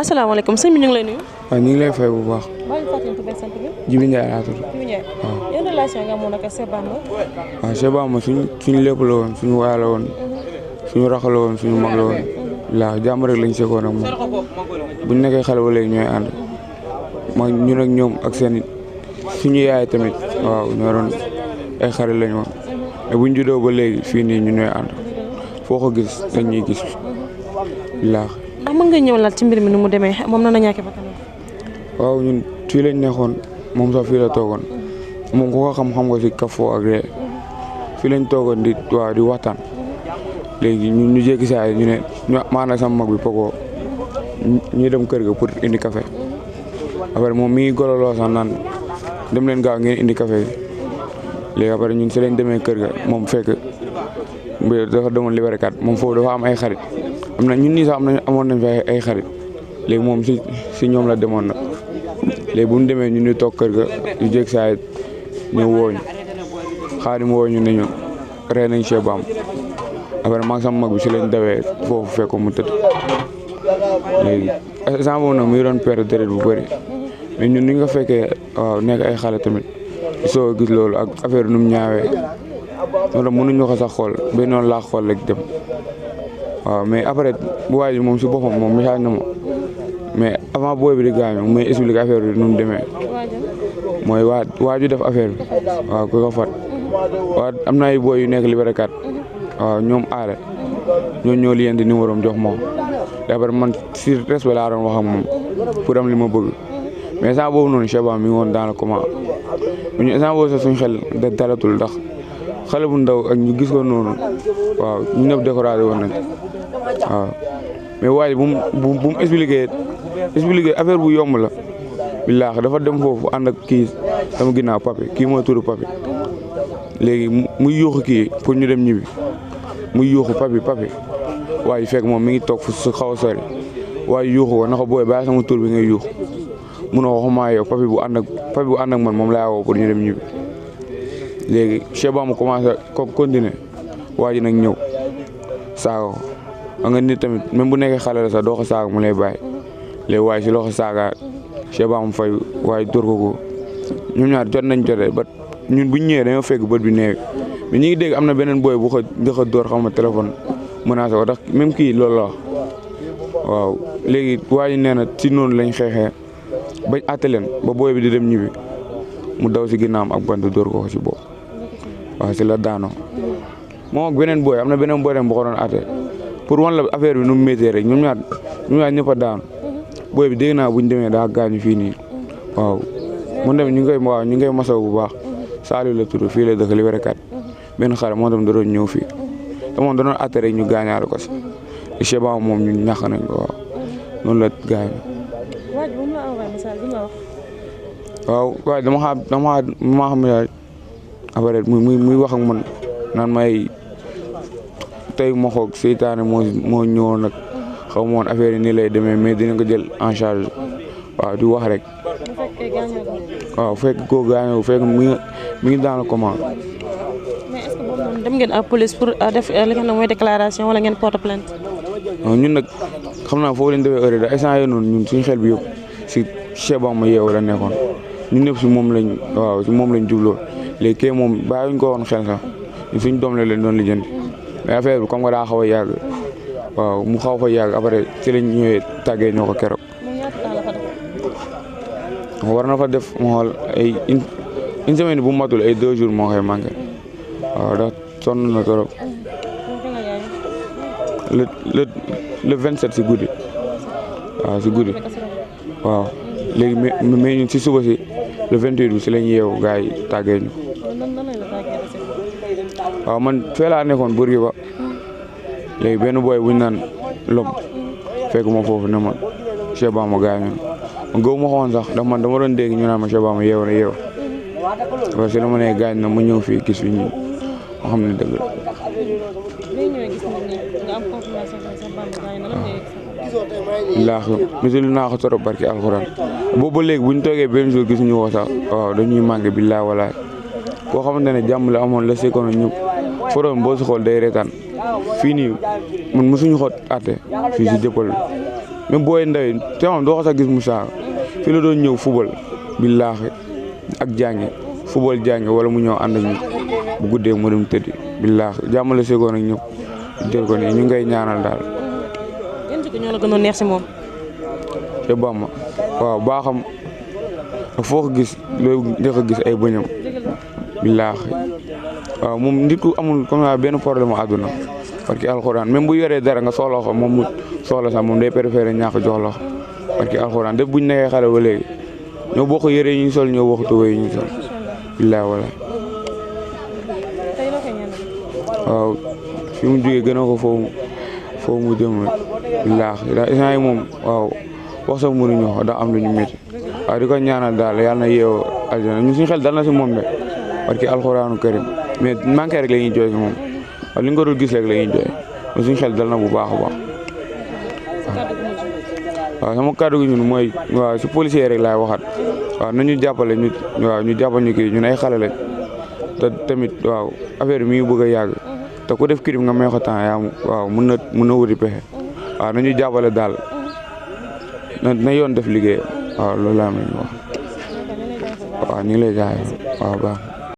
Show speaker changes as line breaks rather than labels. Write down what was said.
asalaamaaleykum sëñ bi ñu ngi lay nuyu.
waaw ñu ngi lay fay bu baax.
maa ngi fàttali tur beeg sant bi.
Jibi Ndiaye laa tudd.
Jibi Ndiaye.
waaw
yan relation nga amoon ak Cheikh Bamba.
waaw Cheikh Bamba suñu lépp la woon suñu waay la woon suñu rax la woon suñu mag la woon. laa jàmm rek lañ sekoon ak moom buñ nekkee xale ba léegi ñooy ànd ma ñun ak ñoom ak seen suñu yaay tamit waaw ñoo doon ay xarit lañ woon mais buñ juddoo ba léegi fii nii ñu ñooy ànd foo ko gis dañ ñuy gis laa.
ndax mën nga ñëw laal ci mbir mi nu mu demee moom nan la ñàkkee ba kanam.
waaw ñun fii lañ nekkoon moom sax fii la toogoon moom ku ko xam-xam nga si kafoo ak ree fii lañ toogoon di waaw di waxtaan léegi ñu jékki saa yi ñu ne maanaam sama mag bi Poko ñu dem kër ga pour indi café après moom mi ngi gololoo sax naan dem leen gaaw ngeen indi café bi léegi après ñun si lañ demee kër ga moom fekk dafa demoon Liberté 4 moom foofu dafa am ay xarit am na ñun nii sax amoon nañ fi ay xarit léegi moom si ñoom la demoon nag léegi bu ñu demee ñu ni toog kër ga ñu jékki saa yi ñu wooñu Xaadim wooñu ne ñu rey nañ Cheikh Bamba après maa ngi sama mag bi si lañ dawee foofu fekk mu tëdd léegi instant boobu nag mu ngi doon perdre deret bu bëri mais ñun ni nga fekkee waaw nekk ay xale tamit soo gis loolu ak affaire nu mu ñaawee loolu mënuñu ko sax xool benn yoon laa xool rek dem waaw mais après bu waay ji moom si boppam moom message na ma mais avant booy bi di gaañu muy expliqué affaire bi nu mu demee mooy waaju def affaire bi waaw ku ko fat waaw am na ay booy yu nekk Liberté 4 waaw ñoom aare ñoo li yenti numéro am jox moom d'après man si respect laa doon wax ak moom pour am li ma bëgg mais instant boobu noonu Cheikh Bamba mi ngi woon dans le coma bu ñu instant boobu sax suñu xel da dalatul ndax xale bu ndaw ak ñu gis ko noonu waaw ñu ñëpp découragé woon nañ waaw mais waaye bu mu expliqué affaire bu yomb la billaahi dafa dem foofu ànd ak kii sama ginnaaw papi kii mooy turu papi léegi muy yuuxu kii pour ñu dem ñibbi muy yuuxu papi waaye fekk moom mi ngi toog fu su xaw a sori waaye yuuxu ko na ko booy bàyyi sama tur bi ngay yuuxu mun a waxumaa yow papi bu ànd ak man moom laa woo pour ñu dem ñibbi léegi Cheikh Bamba commencé ko continuer waa ji nag ñëw saaga ko nga nit tamit même bu nekkee xale la sax doo ko saaga mu lay bàyyi léegi waaye si loo ko saaga Cheikh Bamba fay waaye dóor ko ñoom ñaar jot nañ jotee ba ñun buñ ñëwee dañoo fekk bët bi neewi mais ñi ngi dégg am na beneen booy bu ko njëkk a dóor xam nga téléphone menacé ko ndax même kii loolu la waaw léegi waa ji nee na si noonu lañ xeexee bañ àtte leen ba booy bi di dem ñibbi mu daw si ginnaawam ak bant dóor ko si bopp waaw si la daanoo moom ak beneen booy am na beneen booy dem bu ko doon àtte pour wan la affaire bi nu mu méttee rek ñoom ñaar ñëpp a daanu booy bi dégg naa buñ demee daa gaañu fii nii waaw mu dem ñu ngi koy masaw bu baax Saliou la tudd fii la dëkk Liberté 4 benn xale moo tam da doon ñëw fii te moom da doon àtte rek ñu gaañaale ko si te Cheikh Bamba moom ñu ñàkk nañ ko waaw noonu la gaañu. waaw waaye dama xam ne après muy wax ak man naan may tey ma xoog seytaane moo ñëwoon nag xaw ma woon affaire yi nii lay demee mais dina ko jël en charge waaw di wax rek. waaw fekk koo gaañoo fekk mi ngi dans le coma.
mais est-ce que boobu noonu dem ngeen à police pour def li nga xam ne mooy déclaration wala ngeen porte plainte.
ñun nag xam naa foofu lañ defee heure da instant yii noonu ñun suñu xel bi yëpp si Cheikh Bamba yeewu la nekkoon ñun ñëpp si moom lañ jubloo léegi kii moom bàyyiwuñ ko woon xel sax ñun suñ doom la leen doon lijjanti mais affaire bi comme que daa xaw a yàgg waaw mu xaw fa yàgg après ci lañ ñëwee tàggee ñoo ko keroog. war na fa def moo xool ay une semaine bu matul ay 2 jours moo koy manqué waaw ndax sonn na trop le 27 si guddi waaw si guddi waaw léegi mais ñun si suba si le 28 bi si lañ yeewu gars yi tàggee ñu waaw man fee laa nekkoon Bourguiba léegi benn booy buñ naan lom fekk ma foofu ne ma Cheikh Bamba gaañu man góob ma xoon sax ndax man dama doon dégg ñu naan ma Cheikh Bamba yeewu parce que dama ne gaañ na ma ñëw fii gis fi ñun ma xam ne dëgg la. misul naa ko trop barki alxuraan boobu ba léegi bu ñu toogee benn jour gis ñu woo sax waaw dañuy manqué billaay walaay koo xamante ne jàmm la amoon la sekoon ñëpp forom boo si xool day reetaan fii nii man mosuñu xool àtte fii si jëppal même booy ndaw yi te moom doo ko sax gis mu saaga fii la doon ñëw football billaahi ak jàngi football jàngi wala mu ñëw ànd ak ñu bu guddee mu dem tëddi billaahi jàmmale segoon ak ñëpp jël ko nii ñu ngay ñaanal daal.
yan jikko ñoo la gënoon neex si moom.
te Bamba waaw baaxam ak foo ko gis loolu njëkk a gis ay bëñam billaahi waaw moom nit ku amul comme ça benn problème mu àdduna parce que alxuraan même bu yoree dara nga soxla ko moom mu soxla sax moom day préféré ñàkk jox la ko parce que alxuraan def buñ nekkee xale ba léegi ñoo bokk yére yi ñu sol ñoo bokk tubéy yi ñu sol billaahi wala waaw fi mu jógee gën a ko foofu mu jëm billaahi ndax instant yi moom waaw wax sax mënuñu wax ndax am lu ñu métti waaw di ko ñaanal daal yàlla na yeewoo aljana ñun suñu xel dal na si moom de parce que alxuraanu karim mais manqué rek la ñuy jooy si moom waaw li nga ko dul gis rek la ñuy jooy mais suñu xel dal na bu baax a baax waaw sama kàddu gi ñun mooy waaw si policier rek laay waxaat waaw nañu jàppale ñu waaw ñu jàppal ñu kii ñun ay xale lañ te tamit waaw affaire mi bëgg a yàgg te ku def crime nga may ko temps yaa waaw mun na wuti pexe waaw nañu jàppale daal na yoon def liggéeyam waaw loolu laa am wax waaw ñu ngi lay jaay waaw baax